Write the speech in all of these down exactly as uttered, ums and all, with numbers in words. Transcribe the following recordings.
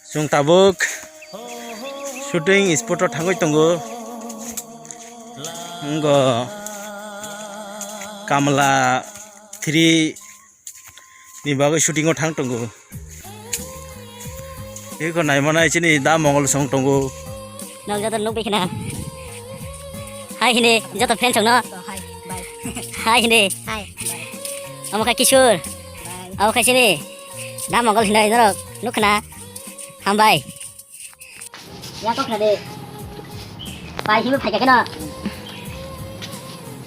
Chwng tabuk shooting spot o thangwi tongo. Wngkha Kamla three ni bagwi shooting o thang tongo. Eko naimanai chini da Mongol song tongo. Nok joto nukbai khna. Hai hini joto fan songno. Hai hini. Omo kha Kishore. Omo kha chini da Mongol hinwi norok nukkhna. Hambai. Ya kok khade. Pai himu phai khe no.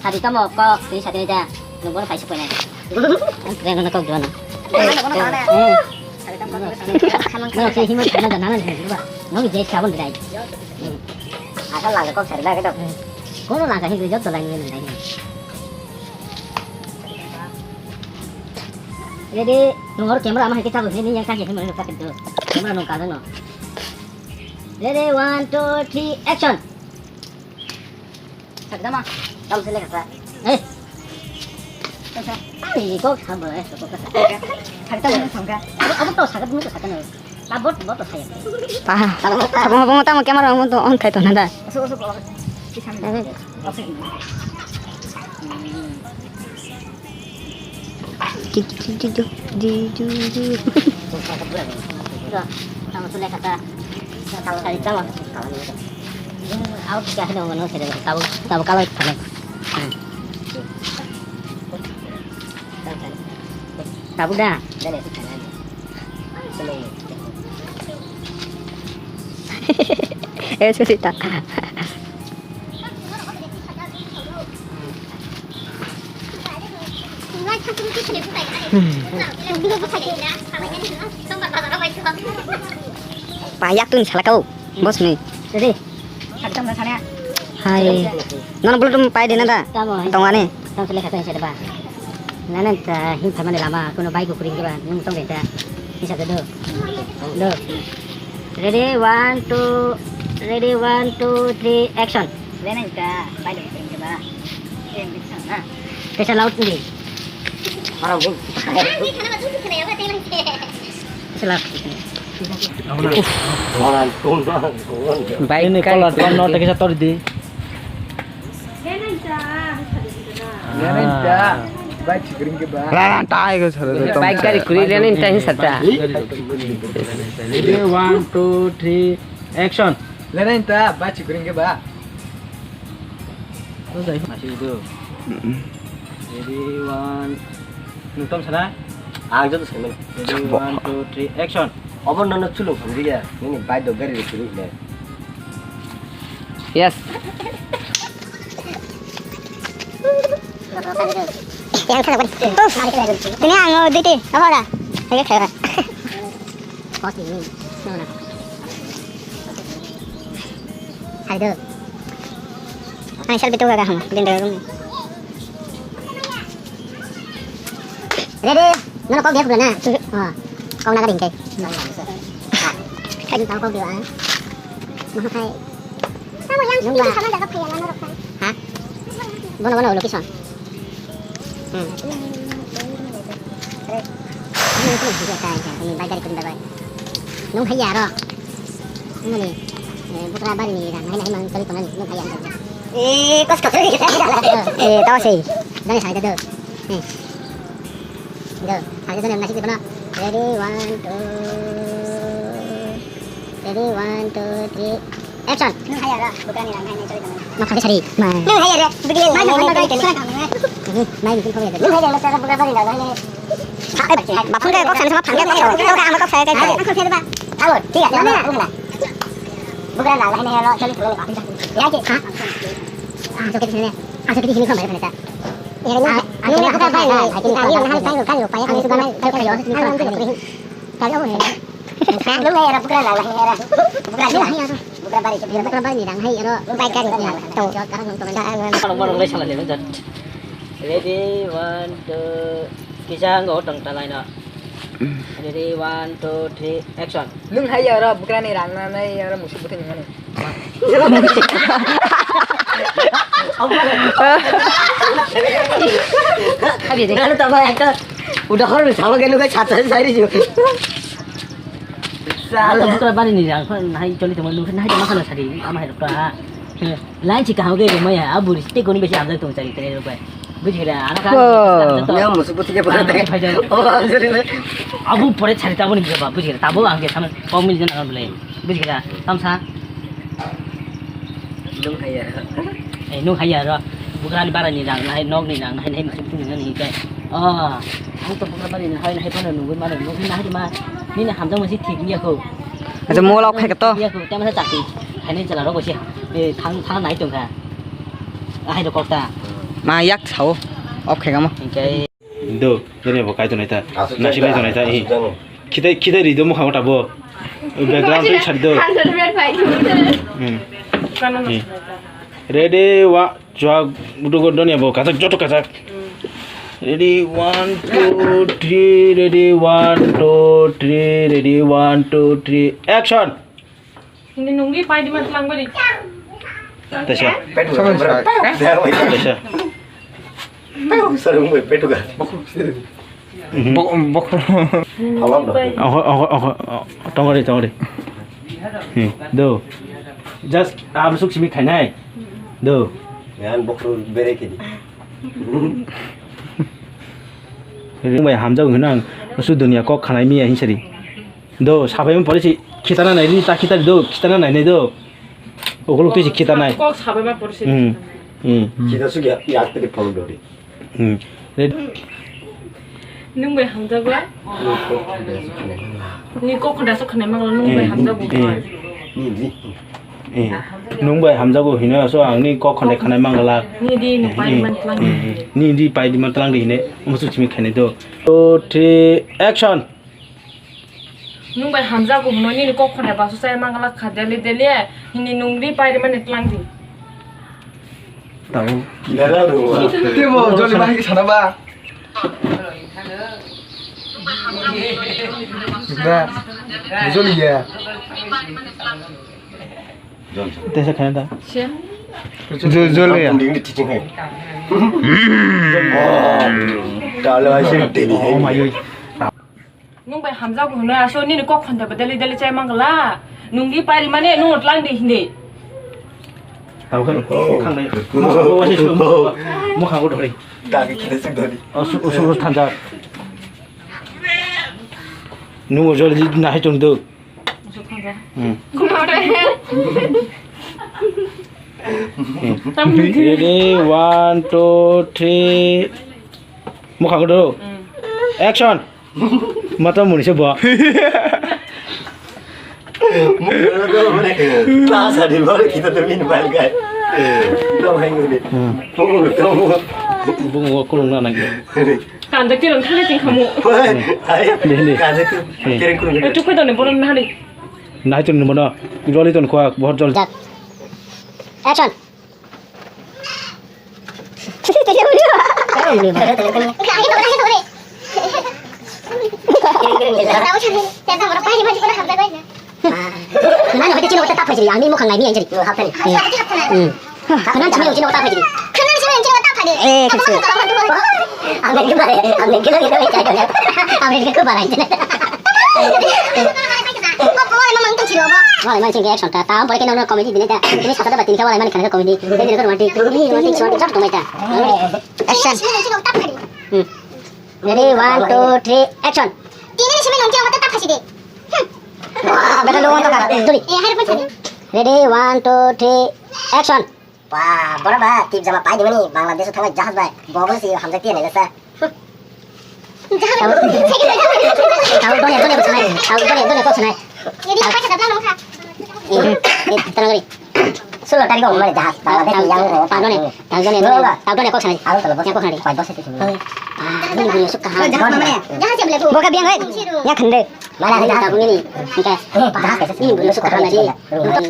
Sadi tamo kok tini sadi ja. Nungbo phai sukoi nai. Ang kre ngono kok duano. Nungbo si himu phai na nana ni ba. Nungbo je sabon dai. Asa lage kok sari lage to. Kono lage hi jot to lai ni dai. Ready, nungor camera ama hai ke chabu ni yang kaki himu tak do. Camera nung ka no. Ready, one, two, three, action. Sakdama, tam sele kasa. Eh. Kasa. Ai, kok sabo, eh, kok kasa. Sakta mo sangka. Abo, abo to sakta mo sakta no. Abo, abo to saya. Paha. Abo, abo, abo, tamo camera mo to on khai to nada. Oso, oso, oso. Kisam. Eh. Oso. Tabuk da? Eh, sorry, ta. Payak tun salakau, bos ni. Jadi, saktam na sana. Hai. Nono bulu tum pai dena da. Tamo, hai. Tongani. Tamo sele kata saya ba. Nana ta hin thamani lama, kuno bai ko kuring ba, nung tong deta. Hisa do. Do. Ready, one, two, ready, one, two, three, action. Lena ta, bai ko kuring ba. Em, bisa na. Kaisa loud ni. Parang, bro. Sila. Bike ini kari kalau tuan nota kita tor di. Rara tai ko sara. Bike kari kuri lena ini tai sata. Ready, one, two, three, action. Lena ini ta bachi kuring ke ba. Masih itu. Ready, one. Nung tom sana? Ang joto sai mano. Ready, one, two, three, action. Obo nono chulung samjigya. Nini bike do gari rikiri le. Yes. Yang sana bari. Ini ang duty apa dah? Lagi kaya. Pos ini. Mana? Hai do. Ang selfie tu gaga ham, din daga gumi. Ready? Nono kok dia pula na? Oh, kau naga dingkai. Kan tahu kau dia. Mau kai. Kamu yang sini sama jaga payah lama rokok. Hah? Bono bono location. Hmm. Ini itu juga kan, ini baik dari kuda baik. Nung hai aro. Ini nih. Eh, putra bari ni rang hai hai mang kali konan nung hai aro. Eh, kos kos. Eh, tahu sih. Dari saya tu. Nih. Go. Hai tu nasi di mana? Ready, one, two. Ready, one, two, three. Action. Nung hai aro, bukan ni rang hai hai kali konan. Makhang sari. Mai. Nung hai aro, begini. Mai, mai, mai, mai, mai. Ini, mai, bikin kau ya. Nung hai aro, cara bukan bari rang hai. Bapun kaya kok sana sama pangkal kok sama. Kau kaya amat kok saya kaya. Aku saya ba. Kamu, tidak, mana? Bukan lah, ini aro, cari pulang apa? Ya, cik. Hah? Ah, sakit sini. Ah, sakit sini kau mana? Ini bukan apa ini. Ini bukan apa ini. Ini bukan apa ini. Ini bukan apa ini. Ini bukan apa ini. Nung hai aro, bukan rang hai aro. Bukan rang hai aro. Bukan bari, bukan bari ni rang hai aro. Bukan bari ni rang hai aro. Tong. Sekarang nung tong. Kalau mau mulai salah dia, bentar. Ready, one, two. Kisa ang go tong talai no. Ready, one, two, three, action. Nung hai aro, bukan ni rang na nai aro musuh putih ni mana? Abi de. Kalau tambah yang ke, udah kalau sama kan lu kan satu sari juga. Ang to bukra bari ni jang, hai choli tongma nukhe, hai tongma khana sari, ama hai rokha. Lain si kaham ke maya, abu ri tei koni besi amjak tong chari tei rokha. Bujira, ana ka. Oh. Yang musuh putih ke pernah tengok. Oh, sorry. Abu pore chari tabo ni bujira, bujira. Tabo ang ke sama kau mil jana bule. Bujira, tamsa. Nung haya. Eh, nung haya ro. Bukrani barani rang nai, nokni rang nai, nai musuh musuh nang ni kai. Oh, ang to bukra bari nai, nai phano nungwi mano, nungwi nai ma. Nini hamjak masi thik ya ko. Acha mo lok khai ka to. Ya ko, tama sa chati. Hai nai chala ro bosi. Eh, thang thang nai tong kha. Ahai ro kok ta. Ma yak sao. Ok khai ka mo. Hingkai. Do, doni bo kai tonai ta. Asuk nasi jang kai tonai ta, da, eh. Asuk jang. Khitai, khitai ri do mukha wata bo. Background twi sari do. Hundred rate five kilometer. Hmm. Eh. Ready, wa, chua, budu go doni bo, kajak, joto kajak. Ready, one, two, three, ready, one, two, three, ready, one, two, three, action. Hindi nungri pai di man tlang bari. Tesa. Petu. Sama sa. Tesa. Petu, sorry, petu ka. Bok, bok. Awang do. Oho, oho, oho, oho. Tongori, tongori. Hmm, do. Just absuk simi khainai. Do. Yan bokro bere kini. Ring bai hamjak hinang. Su dunia kok khanai miya hinsari. Do, sabai ma pore si khitana nai ri ta khitari do, khitana nai nai do. Okolok twi si khitana nai. Kok sabai ma pore si. Hmm. Hmm. Khita su ya, ya te follow do ri. Hmm. Re- Nung bai hamjago? Ni kok da su khane mangla nung bai hamjago. Hmm. Ni di. Eh. Nung bai hamjago hino so ang ni kok khane khane mangla. Ni di ni pai man tlang. Hmm. Ni di pai di man tlang di hine. Musu chimi khane do. Two, three, action. Nung bai hamjago hwnwi nini kok khornai basu chai mangala kha deli deli, hini nung ri pai rimani tlang di. Tamo. Dera ro. Temo joli bahai sana ba. Da. Joli ya. Tesa khana da. Sia. Jo-, joli ya. Ding di teaching hai. Dalo hai se deli hai. Oh my God. Nung bai hamjago hwnwi aso nini kok khonthai bo deli deli chai mangla. Nung di pari mane nung tlang di hindi. Tabo khe khang nai. Mukhang bo wasi sum. Mukhang bo dhori. Dagi khide sik dhori. Osu, osu, osu thanjak. Nung o joli di nahai tong do. Osu thanjak. Hmm. Tam. Ready, one, two, three. Mukhang bo dhoro. Hmm. Action. Mata muni se bo. Class ani bol kita tu min bal gai. Tong hai ngudi. Hmm. Tong tong. Bungo kulung na nang. Kanda kiran thani ting khamu. Hai. Deh, deh. Kanda tu. Hmm. Kiran kulung. Itu kau dah ni boran nani. Nai tu ni mana? Joli tu kuak bahut joli. Action. Mano hoite chini wata ta phaisiri, ang ni mukhang nai ni anjari. Haptani. Hmm. Khana chini chini wata phaisiri. Khana chini chini wata phaisiri. Eh, khetsu. Ang ni bare, ang ni kilo kilo chai. Ang ni ko barai. Walai mani singke ek sonta, ta pore ke nono comedy dine ta, tini sata ba tini khe walai mani khana comedy, tei dine romantic, tei romantic shot jat tongmai ta. Action. Hmm. Ready, one, two, three, action. Tini ni simi nungki ang ta phasi de. Beta lo on ta ka. Sorry. Eh, hai pun sadi. Ready, one, two, three, action. Wah, bora ba, tip jama pai di mani, Bangladesh thangwi jahaj bai, bobo si hamjak tiya nai sa. Tau dole, dole ko sanai, tau dole, dole ko sanai. Jadi apa kata bilang nungkha? Eh, eh, tenang kali. Sulo tadi kau mana jahaj, Bangladesh yang, eh, tau dole, tau dole, tau dole ko sanai. Aku kalau bos, yang ko sanai. Pai bos itu semua. Ah, ini punya suka ha. Jahaj mana? Jahaj yang belagu. Boka biang, eh. Ya khande. Mana ada jahaj? Aku ini. Oke. Jahaj kaisa. Ini punya suka ha nadi.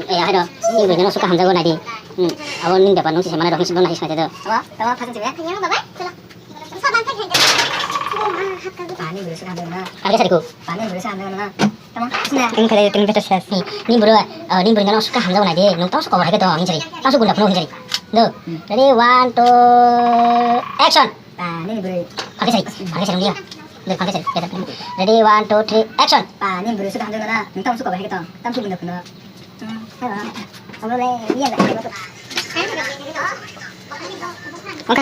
Eh, ayo. Ini punya suka hamjago nadi. Hmm, abo nini bepar nung si semana rohing si dona his mate do. Awa, tama phasen sibe. Yang baba, chalo. Saban thai thai. Ani beri suka hamjago na. Kage sariku. Ani beri suka hamjago na. Tama, sini. Ini kale tini beta ses ni. Ni bro, eh, ni bro nang suka hamjago na de. Nung tau suka hai ke do ang jari. Tau suka guna penuh jari. Do. Ready, one, two, action. Ani beri. Kage sari. Kage sari dia. Ready, one, two, three, action. Pa, ni buru suka hamjak na, nang tamo suka bahai tong, tamo suka bunda kuno. Hmm, hello. Abo le, iya, iya, iya. Okay.